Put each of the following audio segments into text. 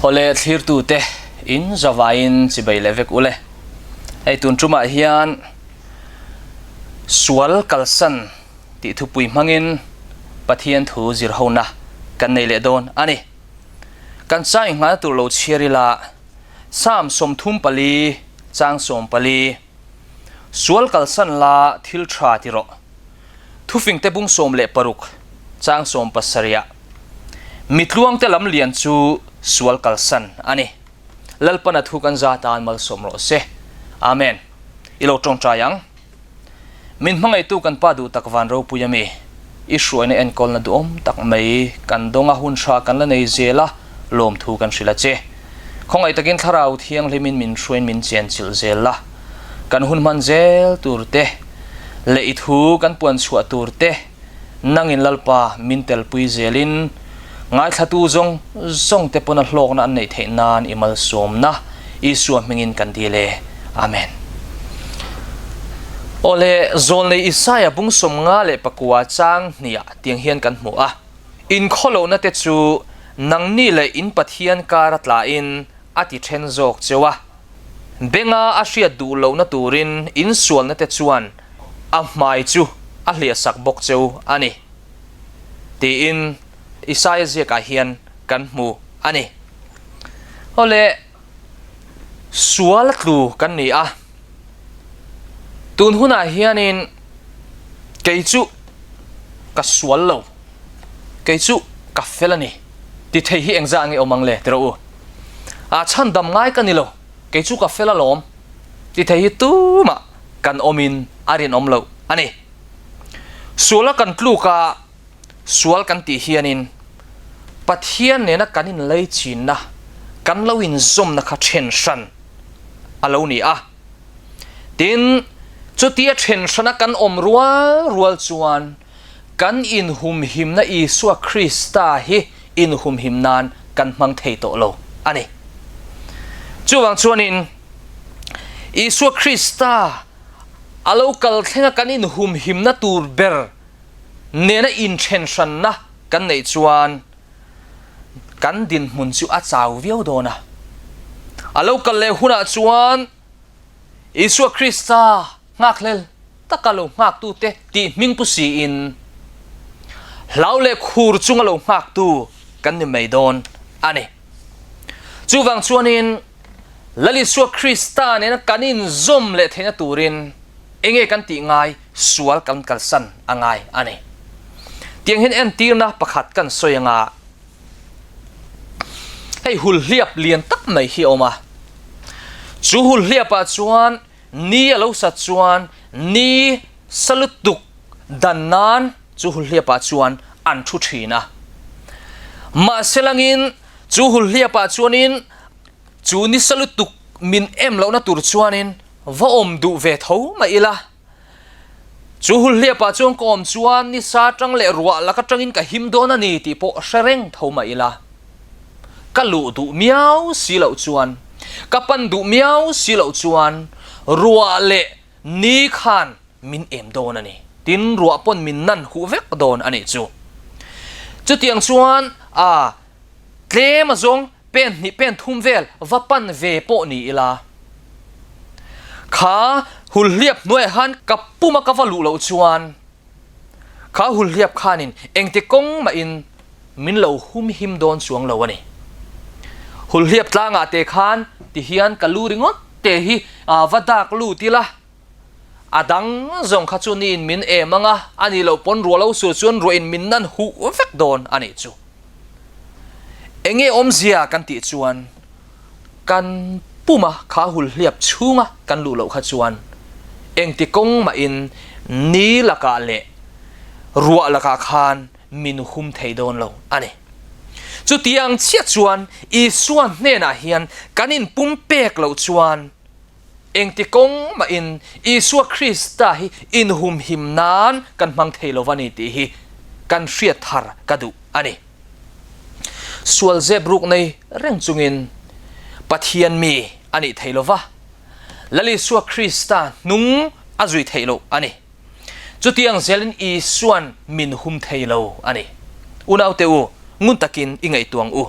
Awle thlirtute in zavaiin chibai leh vek ule. Hei tun tumah hian sual kalsan tih thupui hmangin Pathian thu zir hona kan nei leh dawn a ni. Kan chang inghahna tur lo chhiar ila Psalm 34 chang 14 Sual kalsan la thil tha ti rawh. Thufingte bung 16 chang 17 Mi tluangte lam lian chu sual kalsan a ni. Lalpana thu kan za tan malsawm rawh se. Amen. I lo tawngtai ang. Min hmangaihtu kan Pa duh tak van ropui a mi. I hruaina enkawlna duhawm tak mai kan dawnga hun hra kan la nei zel a, lawmthu kan hrilh a che. Khawngaih takin Thlarau Thianghlimin min hruain min chenchilh zel la. Kan hun hman zel tur te leh i thu kan puan chhuah tur te nangin Lalpa min telpui zelin ngaithlatu zawng zawng te pawn a hlawkna an neih theih nan i malsawmna Isua hmingin kan dil e. Amen. Awle, Zawlnei Isaia bung 54 chang hniah tiang hian kan hmu a, In khawlohna te chu nangni leh in Pathian kar a tlain a ti then zawk cheu a, Benga a hriat duh lohna turin insualna te chuan a hmai chu a hliahsak bawk cheu a ni, tiin Isaia ziakah hian kan hmu a ni. Awle, sual a tlu kan ni a, tun hunah hianin kei chu ka sual lo, kei chu ka fel a ni ti thei hi engzah nge awm ang le ti rawh u. A chhandam ngai ka ni lo, kei chu ka fel alawm ti thei hi tumah kan awmin a rinawm loh a ni. Suala kan tluk a, sual kan tih hianin Pathian nena kan inlei chinna, kan lo inzawmna kha then hran a lo ni a. Tin, chutia then hrana kan awm rual rual chuan kan inhumhimna Isua Krista hi inhumhim nan kan hmang thei tawh lo a ni. Chuvang chuanin Isua Krista a lo kal thlenga kan inhumhimna tur ber nena inthen hranna kan neih chuan kan dinhmun chu a chau viau dawn a. A lo kal leh hunah chuan Isua Krista nghakhlel taka lo nghaktute tih hming pu siin hlau leh khur chunga lo nghaktu kan ni mai dawn a ni. Chuvang chuanin Lal Isua Krista nena kan inzawm leh theihna turin enge kan tih ngai sual kan kalsan a ngai a ni. Tiang hian entirna pakhat kan sawi anga hei hulhliap lian tak mai hi a awm a. Chu hulhliapah chuan Ni a lo sat chuan ni sa lutuk dan nan chu hulhliapah chuan an thu thin a. Mahse langin chu hulhliapah chuanin chu ni sa lutuk min em lohna tur chuanin va awm duh ve tho mai ila. Chu hulhliapah chuan ka awm chuan ni sa tang leh ruah lak atangin ka him dawn a ni tih pawh hre reng tho mai ila. Ka luh duh miau si loh chuan, ka pan duh miau si loh chuan ruah leh ni khan min em dawn a ni. Tin, ruah pawn min nan huh vek dawn a nih chu. Chutiang chuan a tlem a zawng pen hnih pen thum vel va pan ve pawh ni ila, kha hulhliap hnuaiah khan ka puma ka va luh loh chuan, Kha hulhliap khanin engti kawng mahin min lo hum him dawn chuang lo a ni. Hulhliap tlangah te khan ti hian ka lu ringawt te hi va dak lut ila, a dang zawng kha chu niin min em ang a, a nih loh pawn ruah lo sur chuan ruahin min nan huh vek dawn a nih chu. Enge awmzia kan tih chuan kan puma kha hulhliap chhunga kan luh loh kha chuan engti kawng mahin ni lakah leh ruah lakah khan min hum thei dawn lo a ni. Chutiang chiah chuan Isua hnenah hian kan inpum pek loh chuan engti kawng mahin Isua Krista hi inhumhim nan kan hmang thei lo va ni tih hi kan hriat thar ka duh a ni. Sual zep ruk nei reng chungin Pathian mi a nih theih lo va, Lal Isua Krista hnung a zui theih loh a ni. Chutiang zelin Isuan min hum thei lo a ni. Unaute u, ngun takin i ngaihtuang u.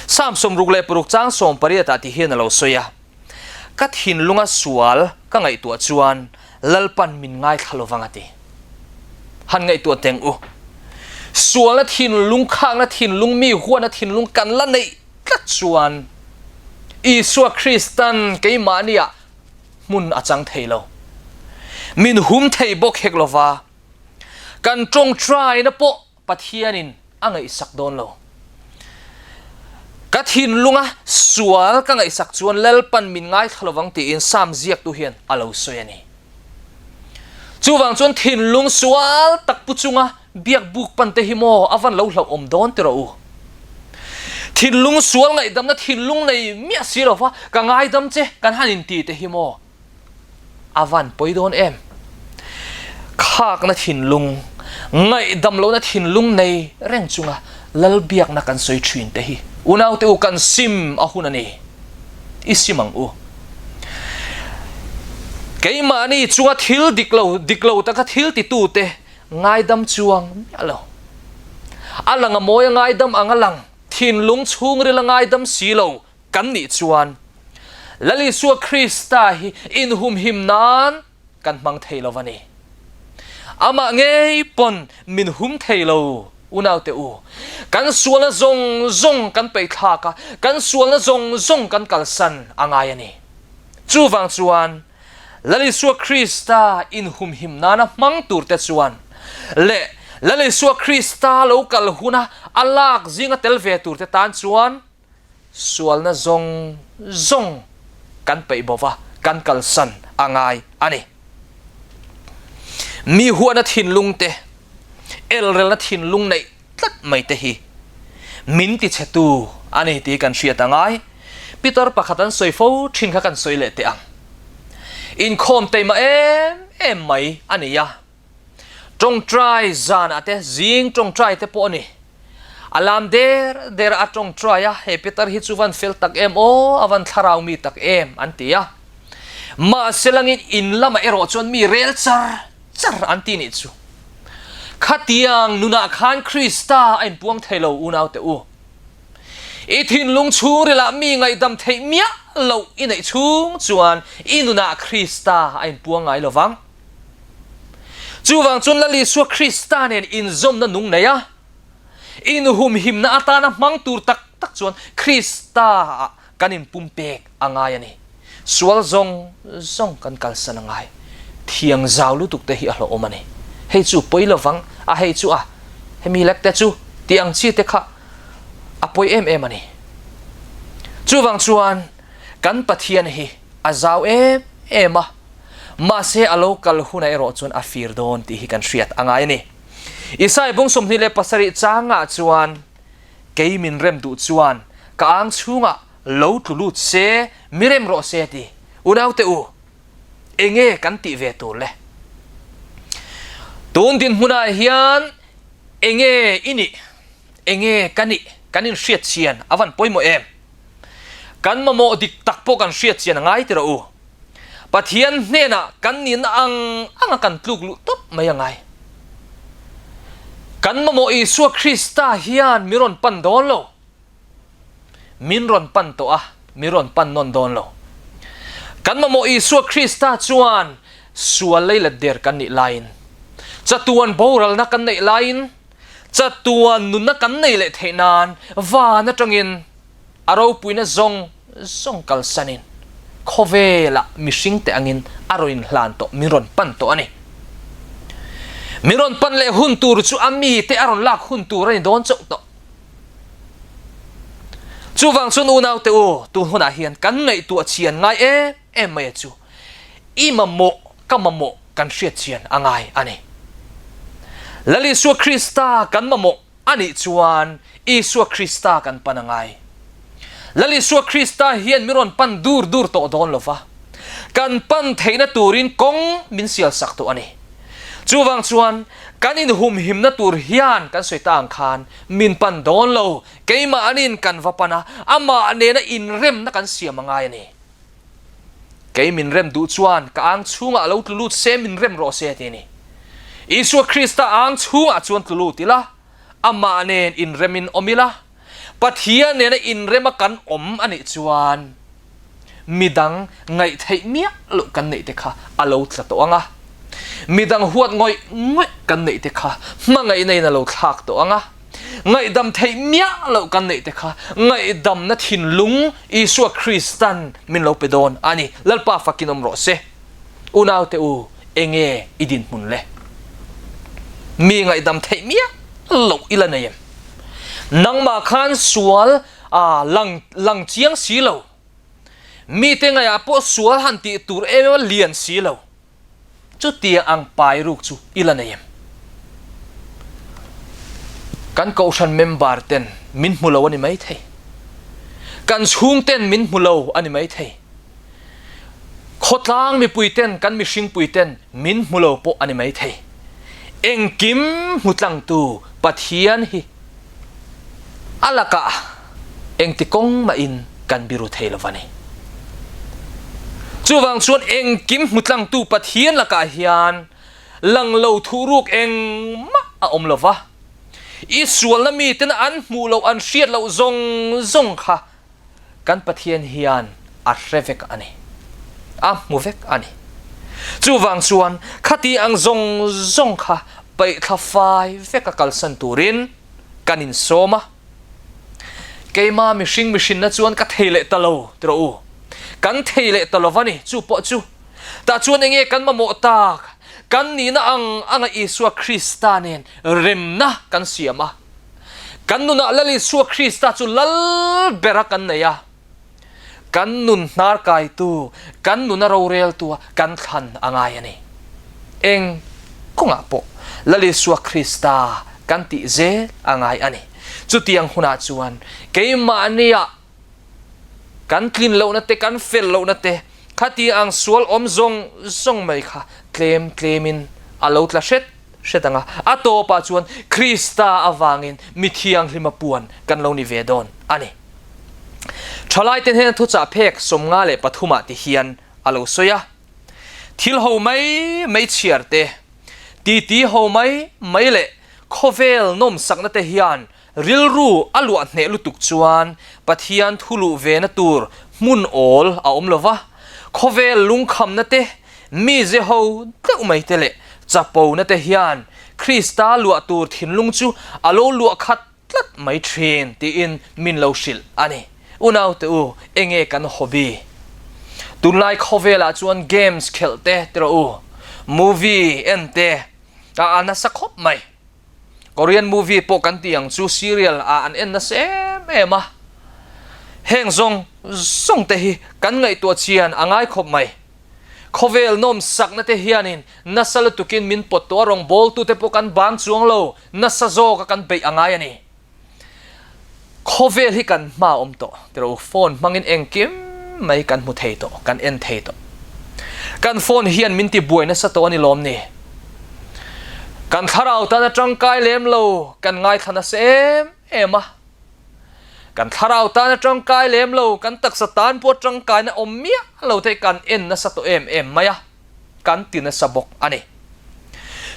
Psalm 66 chang 18 ah ti hian a lo sawi a, Ka thinlunga sual ka ngaihtuah chuan Lalpan min ngaithla lovang a ti. Han ngaihtuah teng u. Sualna thinlung, khakna thinlung, mi huatna thinlung kan la neih tlat chuan Isua Kristan keimahniah hmun a chang thei lo. Min hum thei bawk hek lova, kan tawngtaina pawh Pathianin a ngaihsak dawn lo. Ka thinlunga sual ka ngaihsak chuan Lalpan min ngaithla lovang tiin Psalm ziaktu hian a lo sawi a ni. Chuvang chuan thinlung sual tak pu chunga biak buk pan te hi maw a van lo hlauhawm dawn ti rawh u. Thinlung sual ngaihdamna thinlung nei miah si lova ka ngaidam che kan han inti te hi maw A van pawi dawn em? Khakna thinlung, ngaihdam lohna thinlung nei reng chunga Lalbiakna kan sawi thin te hi unaute u kan sim a hun a ni. I sim ang u. Keimahni chunga thil dik lo, dik lo taka thil titute ngaidam chuang miah lo. A lang a mawi a ngaidam ang a lang, thinlung chhungril a ngaidam si lo. Kan nih chuan Lal Isua Krista hi inhumhim nan kan hmang thei lo a ni. Amah ngei pawn min hum thei lo, unaute u. Kan sualna zawng zawng kan peihthlak a, kan sualna zawng zawng kan kalsan a ngai a ni. Chuvang chuan Lal Isua Krista inhumhim nana hmang turte chuan leh Lal Isua Krista lo kal huna a lak zinga tel ve turte tan chuan Sualna zawng zawng kan peih bo va, kan kalsan a ngai a ni. Mi huatna thinlung te, elrelna thinlung neih tlat mai te hi min tichhetu a ni tih kan hriat a ngai. Pitar pakhat an sawi fo thin kha kan sawi leh teh ang. Inkhawm teima em em mai a ni a. Tawngtai zanah te, zing tawngtai te pawh a ni. A lam der der a tawngtai a, he Peter hi chu van fel tak em aw, a van thlarau mi tak em an ti a. Mahse langin in lamah erawh chuan mi rel char char an ti nih chu. Khatiang nunah khan Krista a inpuang thei lo unaute u. I thinlung chhungrilah mi ngaihdam theih miah loh i neih chhung chuan i nunah Krista a inpuang ngai lovang. Chuvang chuan Lal Isua Krista nen inzawmna nung nei a, inhumhimna atana hmang tur tak tak chuan Krista-ah kan inpumpek a ngai a ni. Sual zawng zawng kan kalsan a ngai. Thiang zau lutuk te hi a hlawhawm a ni. Hei chu pawi lovang a, hei chu a, hemi lek te chu tih ang chi te kha a pawi em em a ni. Chuvang chuan kan Pathian hi a zau em em a. Mahse a lo kal hunah erawh chuan a fir dawn tih hi kan hriat a ngai a ni. Isaiah bung 27 changah chuan, Kei min rem duh chuan ka ang chhungah lo tlu lut se, mi rem rawh se ti. Unaute u, enge kan tih ve tur le? Tun dinhmunah hian enge i nih, enge ka nih kan inhriat chian a van pawimawh em? Kan mamawh dik tak pawh kan hriat chian a ngai tirah u. Pathian hnenah kan nihna ang anga kan tluk luh tawp mai a ngai. Kan mamawh Isua Krista hian mi rawn pan dawn lo. Min rawn pan tawh a, mi rawn pan nawn dawn lo. Kan mamawh Isua Krista chuan sual leilet der kan nih laiin, chatuan boralna kan neih laiin, chatuan nunna kan nei leh theih nan van atangin A ropuina zawng zawng kalsanin khawvelah mihringte angin a rawn inhlan tawh, min rawn pan tawh a ni. Min rawn pan leh hun tur chu a mite a rawn lak hun tur a ni dawn chauh tawh. Chuvang chuan unaute u, tun hunah hian kan ngaihtuah chian ngai em em mai a chu i mamawh, ka mamawh kan hriat chian a ngai a ni. Lal Isua Krista kan mamawh A nih chuan Isua Krista kan pan a ngai. Lal Isua Krista hian min rawn pan dur dur tawh dawn lo va, kan pan theihna turin kawng min sial sak tawh a ni. Chuvang chuan kan inhumhimna tur hian kan sawi ta ang khan min pan dawn lo, keimahnin kan va pan a, amah nena inremna kan siam a ngai a ni. Kei min rem duh chuan ka ang chhungah lo tlu lut se min rem rawh se a ti a ni. Isua Krista ang chhungah chuan tlu lut ila, amah nen inremin awm ila. Pathian nena inrema kan awm a nih chuan midang ngaihtheih miah loh kan neih te kha a lo tla tawh ang a, midang huat ngawih ngawih kan neih te kha hmangaihna in a lo thlak tawh ang a, ngaihdam theih miah loh kan neih te kha ngaihdamna thinlung Isua Kristan min lo pe dawn a ni. Lalpa fakin awm rawh se. Unaute u, enge i dinhmun le? Mi ngaihdam theih miah loh i la nei em? Nangmah khan sual a lang lang chiang si lo. Mite ngaihah pawh sual han tih tur em em a lian si lo. Chutiang ang pai ruk chu i la nei em? Kan kohhran member ten min hmu lo a ni maithei. Kan chhung ten min hmu lo a ni maithei. Khawtlang mipui ten kan mihring pui ten min hmu lo pawh a ni maithei. Engkim hmu tlangtu Pathian hi a lakah engti kawng mahin kan biru thei lo va ni. Chuvang chuan engkim hmu tlangtu Pathian lakah hian lang lo thuhruk engmah a awm lo va. I sualna miten an hmuh loh an hriat loh zawng zawng kha Kan Pathian hian a hre vek a ni. A hmu vek a ni. Chuvang chuan khati ang zawng zawng kha paihthla fai veka kalsan turin kan insawm a. Keima mihring mihrinna chuan ka thei leh ta lo ti rawh u. Kan thei leh ta lo va ni, chu pawh chu. Tah chuan enge kan mamawh tak? Kan nihna ang anga Isua Krista nen remna kan siam a. Kan nunah Lal Isua Krista chu lal bera kan nei a, kan nun hnar kaitu, kan nuna roreltua kan thlan a ngai a ni. Eng kawngah pawh Lal Isua Krista kan tih zel a ngai a ni. Chutiang hunah chuan keimahniah Kan tlin lohna te, kan fel lohna te, khati ang sual awm zawng zawng mai kha tlem tlemin a lo tla hret hret ang a. A tawpah chuan Krista avangin mi thianghlima puan kan lo ni ve dawn a ni. Thalaite hnena thuchah phek 53 ah ti hian a lo sawi a, Thil ho mai mai chhiar te, titi ho mai mai leh khawvel nawmsakna te hian Rilru a luah hneh lutuk chuan Pathian thu luh vena tur hmun awl a awm lo va, khawvel lungkhamna te, mize ho deuh mai te leh chapona te hian Krista luah tur thinlung chu a lo luah khat tlat mai thin tiin min lo hrilh a ni. Unaute u, enge kan hobby? Tunlai khawvelah chuan games khelh te ti rawh u, movie en te a nasa khawp mai. Korean movie pawh kan tih ang chu serial ah an en nasa em em a, heng zawng zawng te hi kan ngaihtuah chian a ngai khawp mai. Khawvel nawm sakna te hianin nasa lutukin min pawt tawh a rawngbawltu te pawh kan bang chuang lo, nasa zawka kan beih a ngai a ni. Khawvel hi kan hma awm tawh tiro phone hmangin engkim mai kan hmu thei tawh, kan en thei tawh. Kan phone hian min ti buai nasa tawh a ni lawm ni? Kan thlarau tan a tangkai lem lo, kan ngaithla nasa em em a. Kan thlarau tan a tangkai lem lo, kan taksa tan pawh tangkaina awm miah lo te kan en nasa tawh em em mai a. kan ti nasa bawk a ni.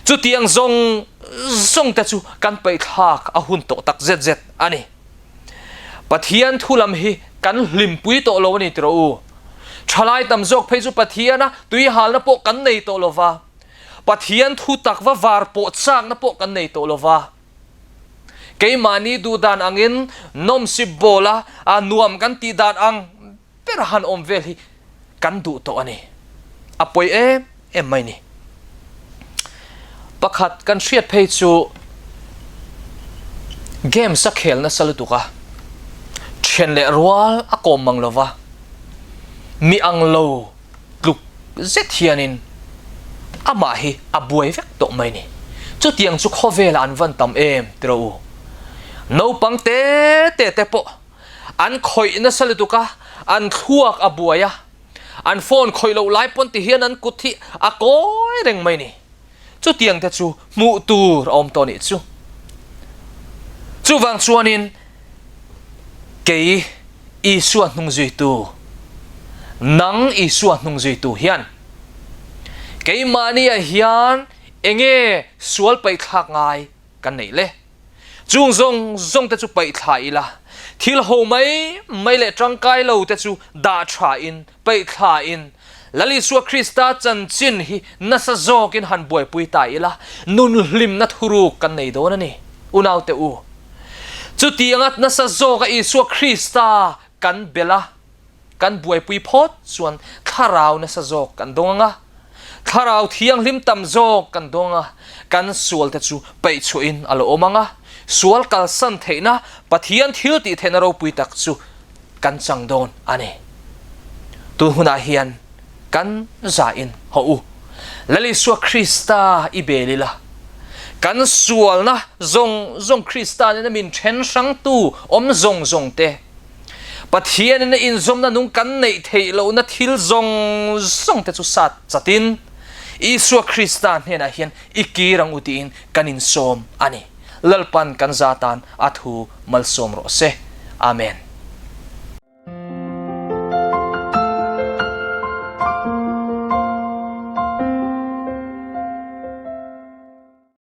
Chutiang zawng zawng te chu kan paihthlak a hun tawh tak zet zet a ni. Pathian thu lam hi kan hlimpui tawh lo a ni tiraw u. Thalai tam zawk phei chu Pathiana tuihalna pawh kan nei tawh lo va, Pathian thu tak va var pawh chakna pawh kan nei tawh lo va. Keimahni duhdan angin nawmsip bawla nuam kan tih dan ang ber a han awm vel hi kan duh tawh a ni. A pawi em em mai ni. Pakhat kan hriat phei chu games a khel nasa lutuk a, then leh rual a kawm mang lova, mi ang lo tluk zet hianin amah hi a buai vek tawh mai ni. Chutiang chu khawvelah an van tam em tiraw u. Naupang te te te pawh An khawih nasa lutuk a, an thluak a buai a, an phone khawih loh lai pawn ti hian an kut hi a kawi reng mai ni. Chutiang te chu hmuh tur a awm tawh nih chu. Chuvang chuanin kei Isua hnungzuitu, nang Isua hnungzuitu hian keimahniah hian enge sual paihthlak ngai kan neih le? Chung zawng zawng te chu paih thla ila. Thil ho mai mai leh tangkai lo te chu dah tha in, peih thla in, Lal Isua Krista chanchin hi nasa zawkin han buaipui ta ila, nun hlimna thuruk kan nei dawn a ni. Unaute u, chutianga nasa zawka Isua Krista kan belh a, kan buaipui phawt chuan thlarau nasa zawk kan dawng ang a, thlarau thianghlim tam zawk kan dawng a, kan sualte chu peih chhuahin a lo awm ang a, sual kalsan theihna Pathian thil tih theihna ropui tak chu kan chang dawn a ni. Tun hunah hian kan zain haw u. Lal Isua Krista i bel ila, kan sualna zawng zawng Krista nena min then hrangtu awm zawng zawng te, Pathianin a inzawmna nung kan neih theih lohna thil zawng zawng te chu sat chatin Isua Krista hnenah hian i kir ang u tiin kan insawm a ni. Lalpan kan za tan a thu malsawm rawh se. Amen.